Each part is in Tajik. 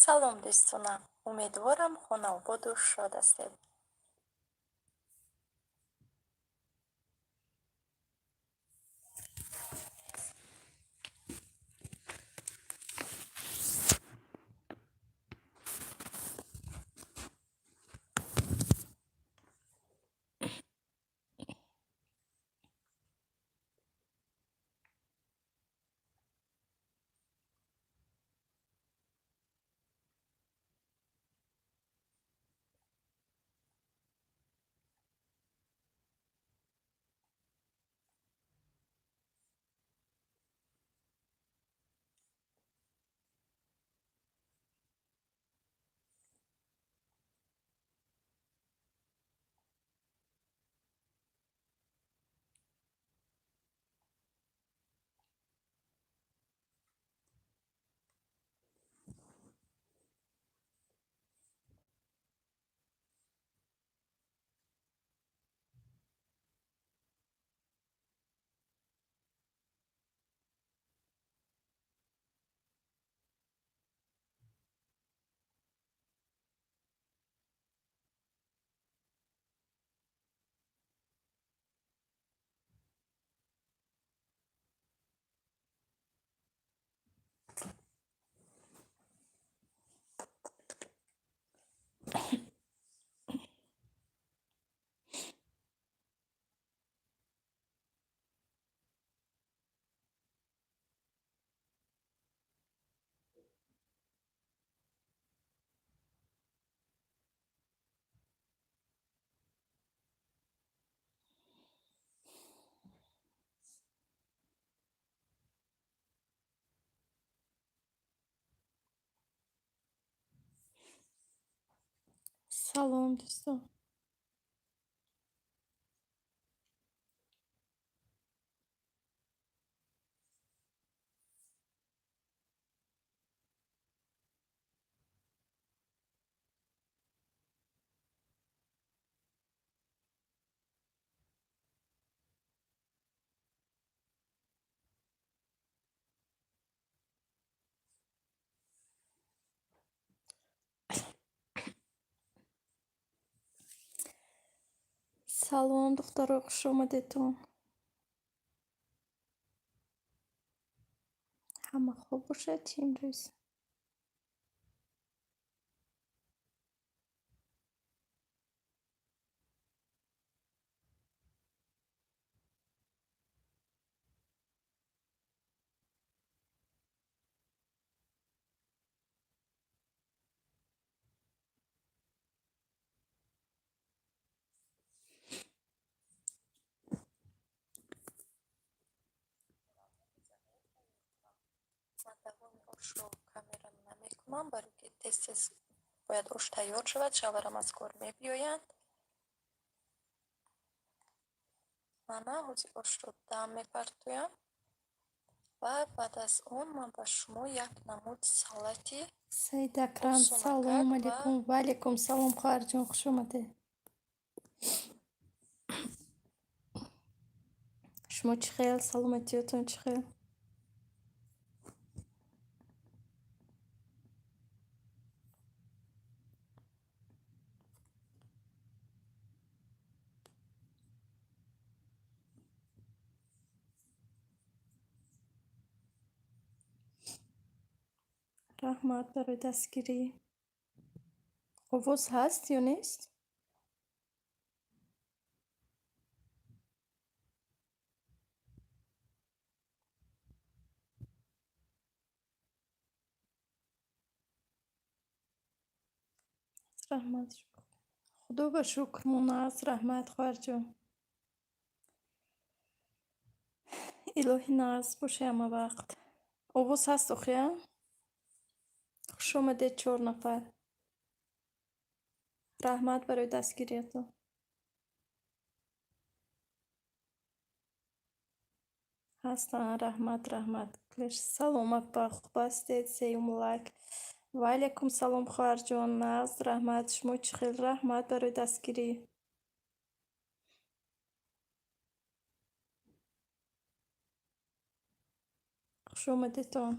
Салом, дӯстонам! Умедворам, хонаободу шод ҳастед. Салом, дӯстон. Салом, духтаро, хушомадедтон. Ҳама хуб бошад чӣ имрӯз? Ман давоми ошро камера намекунам, барои ки тез-тез бояд ош тайёр шавад, шавҳарам аз кор мебиёянд. Мана ҳозир ошро дам мепартоям ва баъд аз он ман ба шумо як намуд салати Саид Акрам, осонакак салому ва алайкум. Ва алайкум салом, хоҳарҷон, хушомадед. Шумо чӣ хел? Саломатиётон чӣ хел? Раҳмат барои дастгирӣ. Овоз ҳаст ё нест? Раҳмат. Худо ба шукр, муназ, раҳмат, хоҳарҷон. Илоҳи нағз бошӣ ҳама вақт. Овоз ҳаст охи, а? Хушомадед, чор нафар. Раҳмат барои дастгириятон. Ҳастан, раҳмат, раҳмат. Салом, апа, хуб ҳастед? Сеюм лайк. Ва алайкум салом, хоҳарҷон, нағз, раҳмат. Шумо чӣ хел? Раҳмат барои дастгирӣ. Хушомадедтон.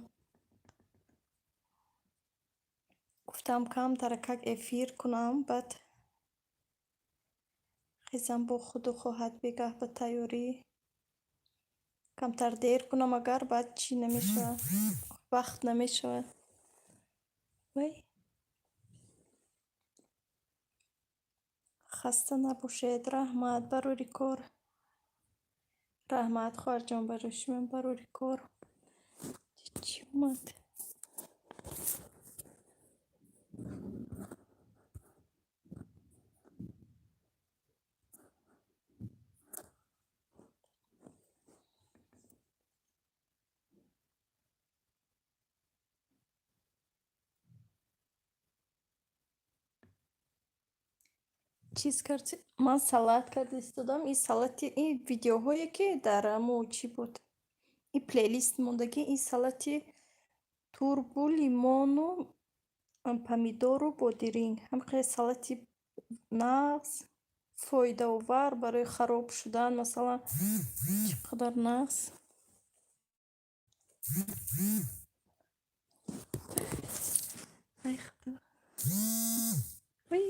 Гуфтам, камтаракак эфир кунам, баъд хезам, бо Худо хоҳад, бегаҳ ба тайёрӣ. Камтар дер кунам агар, баъд чӣ намешавад, вақт намешавад. Вай, хаста набошед, раҳмат, барори кор. Раҳмат, хоҳарҷон, барои шумо барори кор. Чӣ омад? Чиз кард? Ман салат карда истодам. Ин салати, ин видеоҳое, ки дар амо чӣ буд, ин плейлист мондагӣ, ин салати турбу лимону помидору бодиринг. Ҳамхел салати нағз, фоидаовар барои хароб шудан, масалан, чӣ қадар нағз. Ай, Худо! Ой!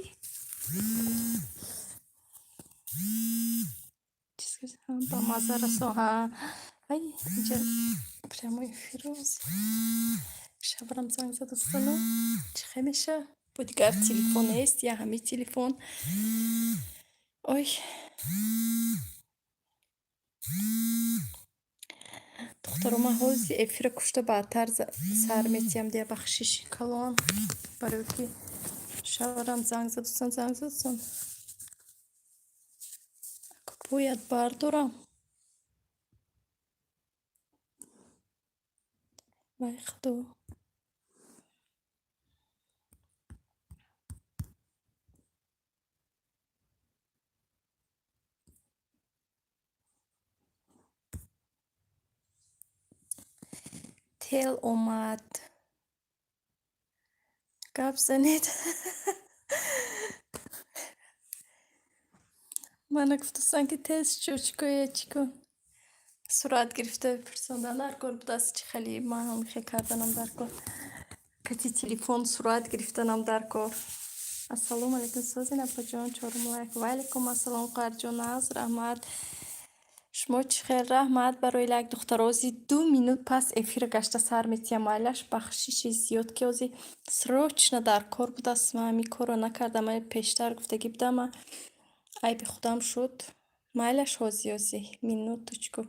Ба мазза расо. Ҳа, ай, инҷа прямой эфир. Шаврам занг зад, дӯстоно. Чӣ хел меша? Бо дигар телефон нест, я ҳамин телефон. Ой, духтаро, ман ҳозир эфира кушта, баъдтар сар метиҳам дия. Бахшиши калон, барое ки шаврам занг задусан, занг задусан, бояд бардорам. Вай, Худо! Тел омад, гап занед. Мана гуфтастанд, ки тез чӯчкоя чӣ кун, сурат гирифта пурсондан дар кор будааст. Чӣ хеле ман ҳам карданам дар кор, кати телефон сурат гирифтанам дар кор. Ассалому алайкум, созин, апаҷон, чорум лайк. Ва алайкум ассалом, хоҳарҷон, нағз, раҳмат. Шумо чӣ хел? Раҳмат барои лайк. Духтаро, ози 2 минут пас эфира гашта сар метиҳам. Майлаш, бахшиши зиёд, ки ози срочно дар кор будааст. Ман ҳамин корро накардам, пештар гуфтагӣ будам, айби худам шуд. Майлаш, ҳози, ози минуточку.